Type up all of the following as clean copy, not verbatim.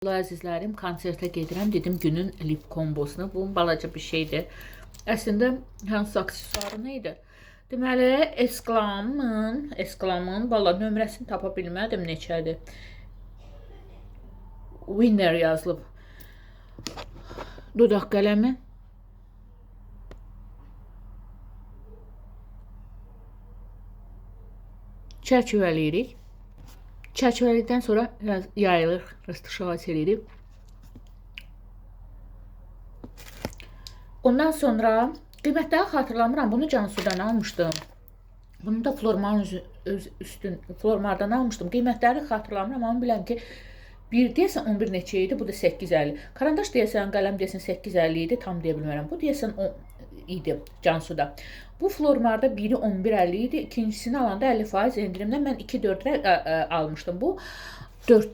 Əzizlərim, konsertə gedirəm. Dedim günün lip kombosunu. Bu balaca bir şeydir. Əslində hansı aksesuarı nə idi? Deməli, Esclamın valla nömrəsini tapa bilmədim neçədir. Winner yazılıb. Dodaq qələmi. Çərçivələyirik. Çərçivələdikdən sonra biraz yayılır, rastışavat eləyirik. Ondan sonra qiymətləri xatırlamıram. Bunu Cansudan almışdım. Bunu da Flormarın öz üstün Flormardan almışdım. Qiymətləri xatırlamıram, amma biləm ki, bir deyəsən 11 neçə idi, bu da 8.50. Karandaş deyəsən, qələm deyəsən 8.50 idi, tam deyə bilmərəm. Bu deyəsən 10 idi Cansuda. Bu Flormarda biri 11.50 idi, ikincisini alanda 50% endirimdən mən 2.4-ə almışdım. Bu 4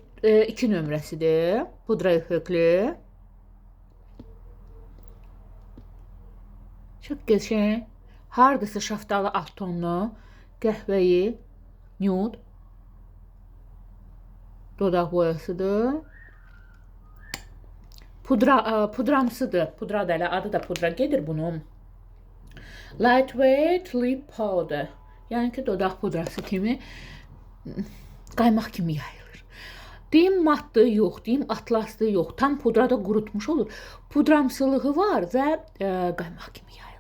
2 nömrəsidir. Pudra effektli. Çox qəşəng. Hardasa şaftalı alt tonlu, qəhvəyi, nude dodaq boyasıdır. Pudra, pudramsıdır. Pudra da elə, adı da pudra gedir bunun. Lightweight lip powder. Yəni ki, dodaq pudrası kimi qaymaq kimi yayılır. Deyim matdır, yox, deyim atlasdır, yox. Tam pudrada qurutmuş olur. Pudramsılığı var və qaymaq kimi yayılır.